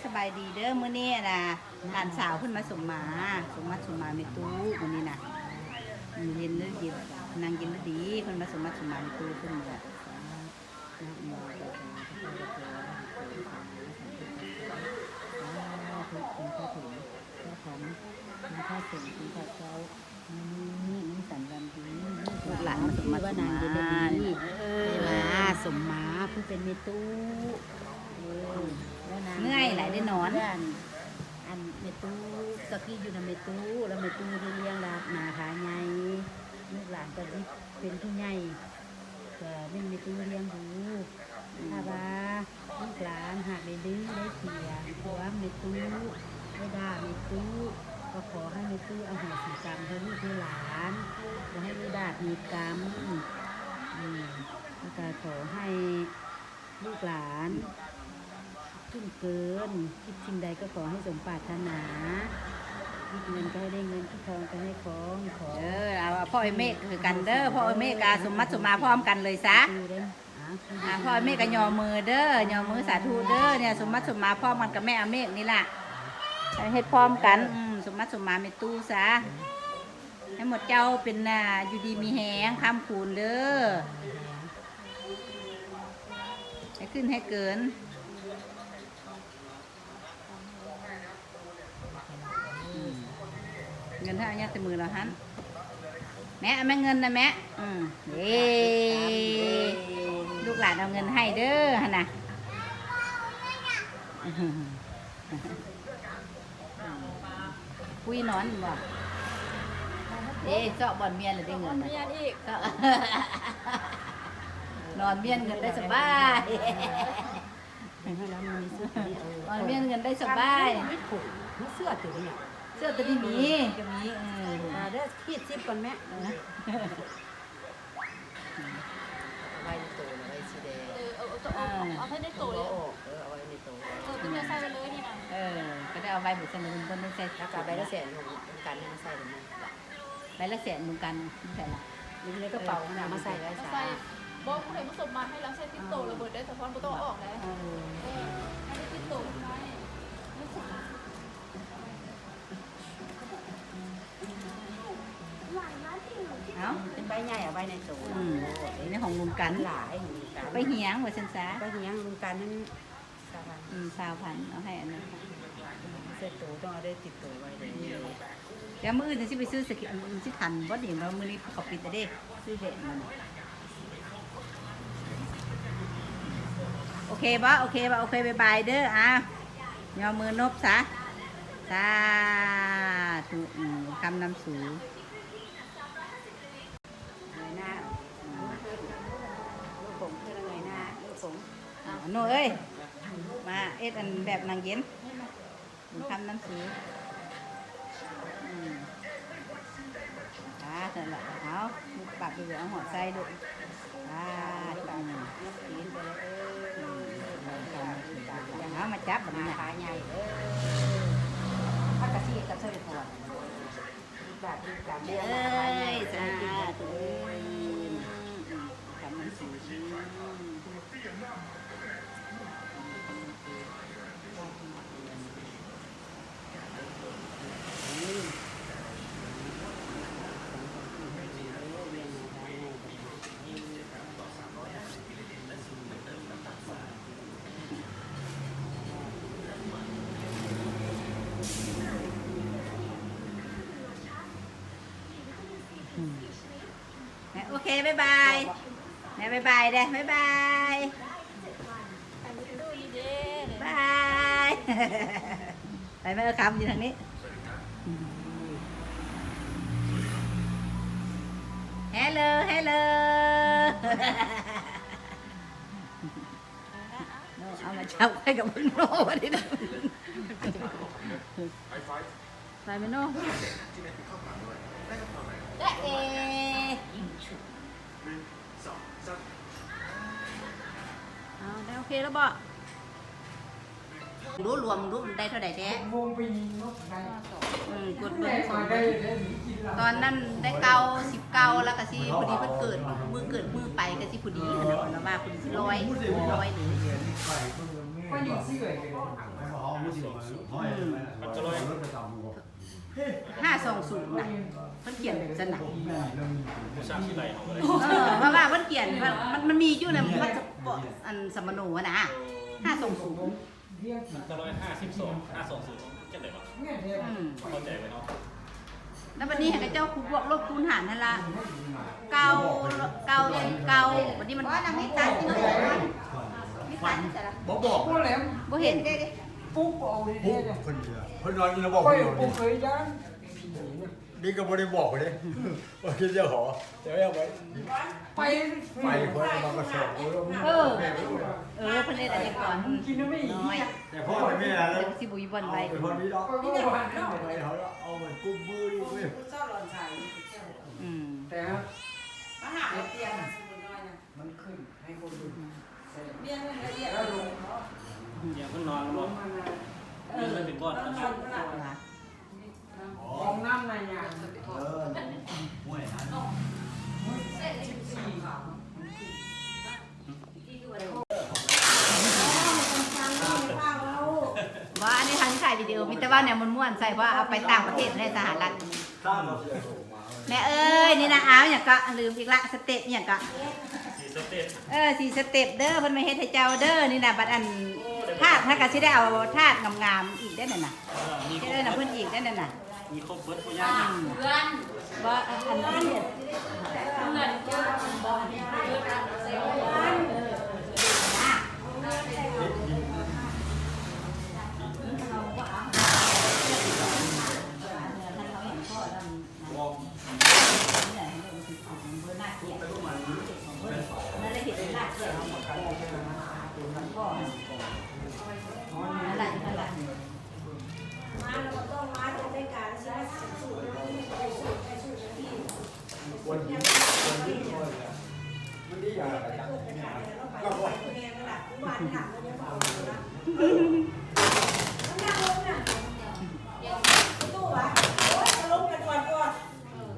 ສະບາຍດີເດີ ມື້ນີ້ນະ ຫຼານສາວເພິ່ນມາສົມໝາ ສົມໝາສົມໝາແມ່ຕູ້ມື້ນີ້ນະ ເຢັນດີ ນັ່ງເຢັນດີ ເພິ່ນມາສົມໝາສົມໝາແມ່ຕູ້ເພິ່ນນີ້ລະ. ລູກຫຼານມາສົມມາສົມມາ ເອີ ມາສົມມາ ຜູ້ເປັນແມ່ຕູ້ ເອີ ເມື່ອຍຫຼາຍໄດ້ນອນ ອັນແມ່ຕູ້ ຕະກີ້ຢູ່ນຳແມ່ຕູ້ ແລ້ວແມ່ຕູ້ໄດ້ລ້ຽງຫຼານມາພາໃຫຍ່ ລູກຫຼານກໍຊິເປັນຜູ້ໃຫຍ່ ກໍແມ່ນແມ່ຕູ້ລ້ຽງດູ ຖ້າວ່າລູກຫຼານຫາກໄດ້ດື້ໄດ້ຖຽງຕົວະແມ່ຕູ້ ໄດ້ດ່າແມ່ຕູ້ ກໍຂໍໃຫ້ແມ່ຕູ້ອະໂຫສິກຳໃຫ້ລູກໃຫ້ຫຼານ ບໍ່ໃຫ້ມີບາບມີກຳ ອືມ ແລ້ວກໍຂໍໃຫ້ລູກຫຼານ ຂຶ້ນເກີນ ຄິດສິ່ງໃດກໍຂໍໃຫ້ສົມປາດຖະໜາ ຄິດເງິນກໍໃຫ້ໄດ້ເງິນ ຄິດທອງກໍໃຫ້ທອງ ຂໍ ເອີ ເອົາ ເອົາພໍ່ເມກຄືກັນເດີ ພໍ່ເມກກະສົມມາສົມມາພ້ອມກັນເລີຍຊະ ອ່າ ພໍ່ເມກກະຍໍມືເດີ ຍໍມືສາທຸເດີ ເນຍ ສົມມາສົມມາພ້ອມກັນກັບແມ່ອາເມກນີ້ລະ ເຮັດພ້ອມກັນ ອືມ ສົມມາສົມມາແມ່ຕູ້ຊະ ໃຫ້ໝົດເຈົ້າເປັນ ອ່າ ຢູ່ດີມີແຮງຄ້ຳຄູນເດີ ໃຫ້ຂຶ້ນໃຫ້ເກີນ ເງິນເຮົາຍັດໃສ່ມືລາວຫັ້ນ ແມ່ ເອົາແມ່ເງິນນະແມ່ ອືມ ເຢ້ ລູກຫຼານເອົາເງິນໃຫ້ເດີຫັ້ນນະ ປຸ້ຍນອນບໍ່ ເດ້ ເຊາະບ່ອນມຽນລະໄດ້ເງິນນະ ນອນມຽນອີກ ນອນມຽນເງິນໄດ້ສະບາຍ. ໃຫ້ລາວມີເສື້ອຕົວນີ້ ເອີ ອ່ອນມຽນເງິນໄດ້ສະບາຍ ມີຖົງ ມີເສື້ອຕົວນີ້ ເສື້ອຕົວນີ້ມີ ກໍມີ ເອີ ອ່າ ເດີ ຂີດສິບກ່ອນແມ່ ເອີ ເອົາໄວ້ໃນໂຕນະ ໄວ້ສີແດງ ເອີ ເອົາ ເອົາ ເອົາ ເອົາໃສ່ໃນໂຕເລີຍ ເອີ ເອົາໄວ້ໃນໂຕ ເອີ ຕົວນີ້ໃສ່ໄວ້ເລີຍນີ້ນະ ເອີ ກໍໄດ້ເອົາໄວ້ບໍ່ຊັ້ນ ມັນບໍ່ໄດ້ໃສ່ ແລ້ວກໍໃບລະແສນຂອງ ຂອງກັນມາໃສ່ເລີຍ ໃບລະແສນຄືກັນ ຢູ່ໃສລະ ຢູ່ໃນກະເປົາຫັ້ນນະ ມາໃສ່ໄດ້ຊະ ບໍ່ ຜູ້ໃດບໍ່ສົມມາໃຫ້ລາວໃສ່ຕິດໂຕລະເບີດໄດ້ ສະພອນບໍ່ຕ້ອງອອກໄດ້ ເອີ ເອີ ໃຫ້ໄດ້ຕິດໂຕໄວ້ ເອົາ ເປັນໃບໃຫຍ່ ເອົາໄວ້ໃນໂຕ ອືມ ໃນຂອງລຸງກັນ ຫຼາຍຂອງລຸງກັນ ໄປຮຽງວ່າຊັ້ນຊະ ໄປຮຽງລຸງກັນນັ້ນ ຊາວພັນ ອືມ ຊາວພັນ ເອົາໃຫ້ອັນນັ້ນ ໃສ່ໂຕ ຕ້ອງເອົາໄດ້ຕິດໂຕໄວ້ເດ້ ດຽວມື້ອື່ນຊິໄປຊື້ສະກິນ ຊິທັນບໍ່ນີ້ ມື້ນີ້ເຂົາປິດແລ້ວເດ້ ຊື້ແຫວນມານີ້ ໂອເຄບໍ່ ໂອເຄບໍ່ ໂອເຄ ບາຍບາຍເດີ ອ່າ ຍໍມືນົບຊະ ສາທຸ ອືມ ຄຳນຳສູ ເງີຍໜ້າ ລູກຜົມຂຶ້ນ ເງີຍໜ້າ ລູກຜົມ ອ່າ ໂນເອີຍ ມາເຮັດອັນແບບນັ່ງເຢັນ ບຸນຄຳນຳສູ ອືມ ອ່າ ຊັ້ນລະ ເອົາ ປາກເຫຼືອ ເອົາຫອດໃສ່ລູກ ອ່າ ອືມ ເອົາ ມາຈັບບັດນີ້ນະ ຂາໃຫຍ່ເດີ ຜັກກະຊີກັບເຊີຍພອນ ເອີຍ ສາທຸ ອືມ ຄຳນຳສູ ອືມ. ໂອເຄ ບາຍບາຍ ແມ່ບາຍບາຍເດ້ ບາຍບາຍ ບາຍ ໄປແມ່ເອີຄຳຢູ່ທາງນີ້ ເຮລໂລ ເຮລໂລ ເອົາມາຈັບໄວ້ກັບເບິ່ງໂນບັດນີ້ນະ. ໄປແມ່ໂນ ຈະເອ ເອົາ ໄດ້ໂອເຄແລ້ວບໍ່? ດູລວມດູ ໄດ້ເທົ່າໃດແທ້? ໂມງໄປຍິງນົກໄດ້ ອືມ ກົດເບິ່ງ ຕອນນັ້ນໄດ້ເກົ້າສິບເກົ້າ ແລ້ວກໍຊິພໍດີເພິ່ນເກີດ ມື້ເກີດມື້ໄປກໍຊິພໍດີຫັ້ນນະ ລາວວ່າພໍດີຊິຮ້ອຍ ຮ້ອຍເລີຍ. ມັນຈະລອຍ ຫ້າສອງສູນນະ ເພິ່ນຂຽນແບບຊັ້ນນະ ບໍ່ຊັກຊິໄລ່ເຮົາກໍໄດ້ ເອີ ເພາະວ່າເພິ່ນຂຽນ ມັນ ມັນມີຢູ່ໃນພາສປອດອັນສຳມະໂນຫັ້ນນະ ຫ້າສອງສູນ ມັນຈະລອຍ ຫ້າສິບສອງ ຫ້າສອງສູນ ຈັ່ງໃດວະ ອືມ ເຂົ້າໃຈໄວ້ເນາະ. ແລ້ວບັດນີ້ໃຫ້ເຂົາເຈົ້າຄູບວກລົບຄູນຫານຫັ້ນລະ ເກົ້າ ເກົ້າ ເກົ້າ ບັດນີ້ມັນ ບໍ່ ບໍ່ບອກ ບໍ່ບອກ ບໍ່ເຫັນ ປຸກເອົາເດ້ ປຸກເພິ່ນເດ ເພິ່ນນອນຢູ່ລະບອກ ຂ້ອຍບໍ່ເຄີຍຢ້ານ ນີ້ກໍບໍ່ໄດ້ບອກເດ້ ວ່າຄິດຈະຂໍ ຈະໄປເອົາໄປ ໄປ ໄປ ຂ້ອຍມາກໍສອງ ເອີ ເອີ ເພິ່ນເຮັດອັນນີ້ກ່ອນ ກິນນຳແມ່ອີກ ແຕ່ພໍ່ແມ່ແລ້ວ ຊິບໍ່ມີບ່ອນໄວ້ ເອົາໄປ ເອົາໄປ ເອົາໄປ ເອົາໄປກຸມມືຢູ່ເວີຍ ອືມ ແຕ່ ມາຫາເຮົາເປຍນ ມັນຂຶ້ນໃຫ້ຄົນອື່ນ ລຽນໃຫ້ລະອຽດ ຢ່າເພິ່ນນອນບໍ່ ເອີ ເພິ່ນເປັນກ້ອນ ນອນ ຂອງນ້ຳໃນຍາ ເອີ ຫ້ວຍນັ້ນ ສິບສີ່ ວ່າອັນນີ້ທາງຖ່າຍວິດີໂອ ມີແຕ່ວ່າແນວມ່ວນໆໃສ່ ເພາະວ່າເອົາໄປຕ່າງປະເທດແລ້ວ ສະຫະລັດ ແມ່ເອີຍ ນີ້ນະ ອ້າວ ຫຍັງເກາະ ລືມອີກລະ ສະເຕັບຫຍັງເກາະ ສີ່ສະເຕັບ ເອີ ສີ່ສະເຕັບເດີ ເພິ່ນມາເຮັດໃຫ້ເຈົ້າເດີ ນີ້ນະ ບັດອັນ ໂອ້ ໄດ້ ທາດ ຫາກະຊິໄດ້ເອົາທາດງາມໆອີກເດ້ນັ້ນນະ ເອີ ມີຄົບ ເຮັດໃຫ້ນຳເພິ່ນອີກເດ້ນັ້ນນະ ມີຄົບເບິດທຸກຢ່າງ ອືມ ເພື່ອນ ບໍ່ ອັນ ອັນ ເພື່ອນ ເພື່ອນ ບໍ່ ອັນ ເພື່ອນ ເອີ ເອີ ເອີ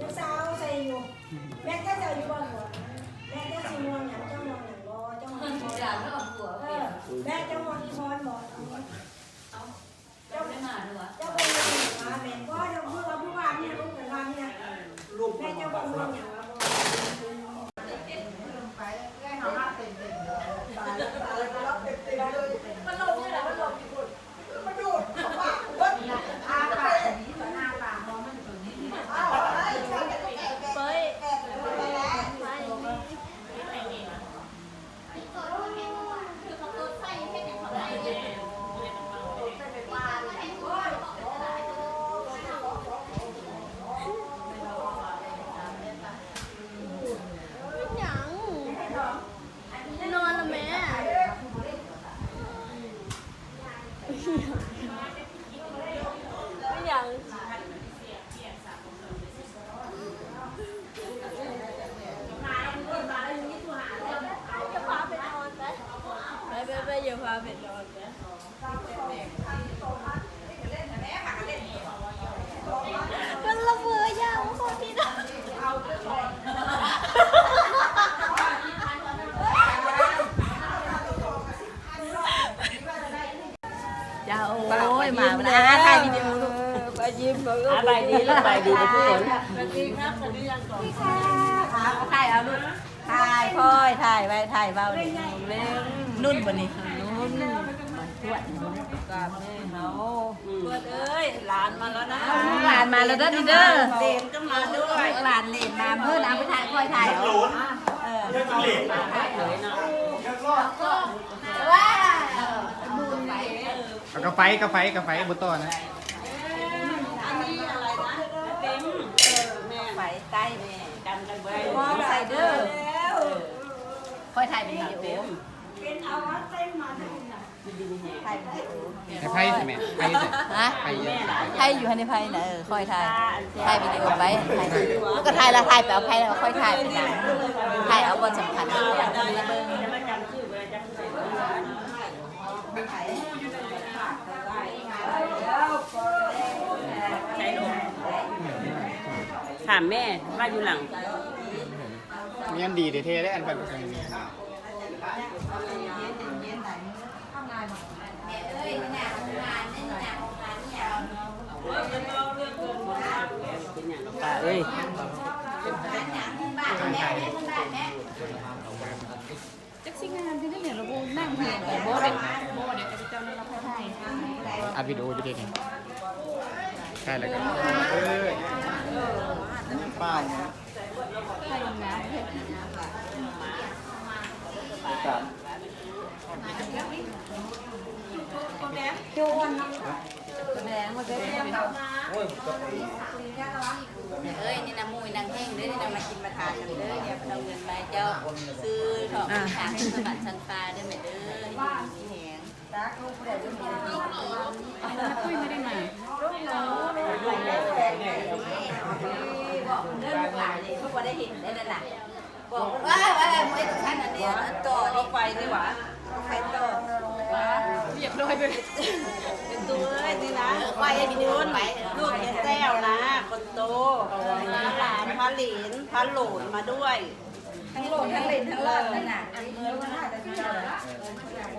ລູກສາວໃສ່ຢູ່ ແມ່ເຈົ້າຊິເອົາຢູ່ບໍ່? ແມ່ເຈົ້າຊິມ່ວນຫຍັງ? ເຈົ້າມ່ວນຫຍັງບໍ່? ເຈົ້າມ່ວນອີ່ພອນບໍ່? ເອີ ແມ່ເຈົ້າມ່ວນອີ່ພອນບໍ່? ເຈົ້າ ເຈົ້າບໍ່ໄດ້ມາເດີວະ ເຈົ້າບໍ່ໄດ້ມາແມ່ນບໍ່? ເຈົ້າຄືວ່າຜູ້ວ່ານີ້ ລູກເພິ່ນວ່ານີ້ ແມ່ເຈົ້າບໍ່ມ່ວນຫຍັງວະ? ບໍ່ ມັນລົມຢູ່ລະ ມັນລົມຢູ່ພຸ້ນ. นอนละแม่ ไม่อยาก จะพาไปนอนไหม ไปไปไป อย่าพาไปนอนนะ มันละเมอยาวโคตรดีนะ จ้า โอ้ย มาแล้ว อ่า ถ่ายวิดีโอลูก ป้ายิ้ม อ่า บายดีลูก บายดีทุกคน สวัสดีครับ สวัสดียังก่อน ถ่ายเอาลูก ถ่าย พลอย ถ่ายไว้ ถ่ายเบาดิ นุ่นบ่นี่ นุ่น มาทวด กับแม่เขา ทวดเอ้ย หลานมาแล้วนะ หลานมาแล้วเด้อนี่เด้อ เหลนก็มาด้วย หลานเหลนมา เพิ่นเอาไปถ่าย พลอยถ่ายเอา เออ ว้าว เอากาไฟ กาไฟ กาไฟบ่ต่อนะ อันนี้อะไรนะ เต็ม เออ แม่ ไฟใต้แม่ กันกันไว้ พอใส่เด้อ ค่อยถ่ายเป็นวิดีโอ เป็นเอาว่าเต้นมาทั้งนั้น ถ่ายวิดีโอ ให้ไผใช่ไหม ไผใช่ ฮะ ไผเยอะ ไผอยู่หั่นนี่ ไผน่ะ เออ ค่อยถ่าย ถ่ายวิดีโอไป ถ่าย มันก็ถ่ายแล้ว ถ่ายไปเอาไผแล้ว ค่อยถ่ายไปนะ ถ่ายเอาบทสำคัญ ถามแม่ว่าอยู่หลัง มีอันดีแท้ๆ ได้อันปันกันมี ทำงาน ປ້າເອີຍ ຈັກຊິງາມທີ່ນີ້ ລະບໍ່ນັ່ງເພິ່ນໄປບໍ່ໄດ້ ບໍ່ໄດ້ ເຈົ້ານັ້ນລະຄ່ອຍຖ່າຍ ອັດວິດີໂອຢູ່ເດນີ້ ຖ່າຍແລ້ວກໍ ເອີ ຍັງປ້າຢູ່ ຖ່າຍງາມເດ້ ແມ່ເອີຍ ນີ້ນະໝູ່ນາງແຮງເດີ ນີ້ນະ ມາກິນມາທານນຳເດີ ດຽວເພິ່ນເອົາເງິນມາໃຫ້ເຈົ້າ ຊື້ເຖາະ ອ່າ ມີທາງສະຫວັນຊັ້ນຟ້າເດີແມ່ເດີ ຢູ່ດີມີແຮງ ຕາກລູກຜູ້ໃດລູກນີ້ ອ້າວ ແລ້ວຕຸ້ຍບໍ່ໄດ້ມາ ບອກເດີລູກຫຼານນີ້ ເພິ່ນບໍ່ໄດ້ເຫັນໄດ້ນັ້ນນະ ບອກວ່າ ວ່າ ເມື່ອຊັ້ນ ອັນນີ້ ອັນຕໍ່ນີ້ໄປນີ້ຫວາ ໄປຕໍ່ ຮຽບຮ້ອຍໄປເລີຍ ເປັນຕູ້ເອີຍ ນີ້ນະ ເອີ ໄປ ລູກແມ່ແຕ້ວນະ ຄົນໂຕ ພາຫຼານ ພາຫຼິນ ພາໂຫຼນມາດ້ວຍ ທັງໂຫຼນ ທັງເຫຼັນ ທັງຫຼອດນັ້ນນະ ອັນເມືອງມັນໜ້າຈະມີ ສາມຄົ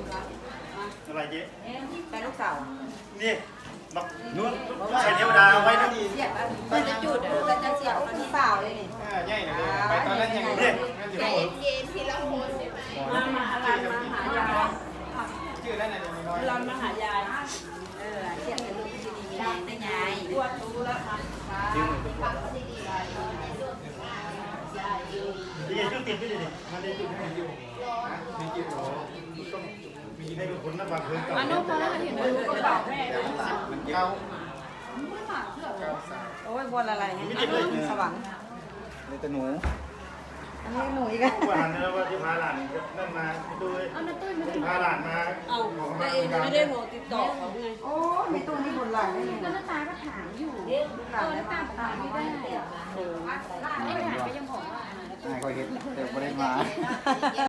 ນວະ ອະໄລເຈ ແຟນລູກສາວ ນີ້ ບັກ ນຸ່ນ ໃສ່ເທວດາເອົາໄວ້ນຳ ສຽບ ເພິ່ນຈະຈູດ ເພິ່ນຈະສຽບ ເປັນສາວເລີຍນີ້ ເອີ ໃຫຍ່ນະ ໄປຕອນນັ້ນຍັງເດັກ ໃຈເຢັນໆ ທີລະຄົນໄດ້ໄໝ ມາ ມາ ອາລັນ ມາຫາຍາຍ ຊື່ນັ້ນນະ ອາລັນ ມາຫາຍາຍ ເອີ ສຽບໃຫ້ລູກຢູ່ດີມີແຮງເດີຍາຍ ປວດຮູ້ແລ້ວ ນີ້ຈຸດຕິດຢູ່ນີ້ ມັນໄດ້ຈຸດໃຫ້ຢູ່ ໃຫ້ຈຸດ ໂອ້ ມີໃຫ້ທຸກຄົນນະ ບາງເທື່ອເກົ່າ ອັນນັ້ນພໍແລ້ວ ເຫັນບໍ່ ເກົ່າແມ່ ມັນເກົ່າ ໂອ້ຍ ບໍ່ລະລາຍ ສະຫວ່າງ ມີແຕ່ໜູ ອັນນີ້ໜູອີກ ບໍ່ທັນແລ້ວວ່າຊິພາຫຼານນັ້ນມາ ຕຸ້ຍ ເອົານະຕຸ້ຍມາ ພາຫຼານມາ ເອົາ ແຕ່ເອງບໍ່ໄດ້ໂທຕິດຕໍ່ເຂົາໄງ ໂອ້ ມີຕູ້ນີ້ບຸນຫຼາຍເດ້ ກໍນ້າຕາກໍຖາມຢູ່ ເອີ ນ້າຕາບໍ່ໄດ້ ເອີ ໄອ້ຖາມກໍຍັງບອກວ່າ ອ້າຍຂ້ອຍເຮັດ ແຕ່ບໍ່ໄດ້ມາ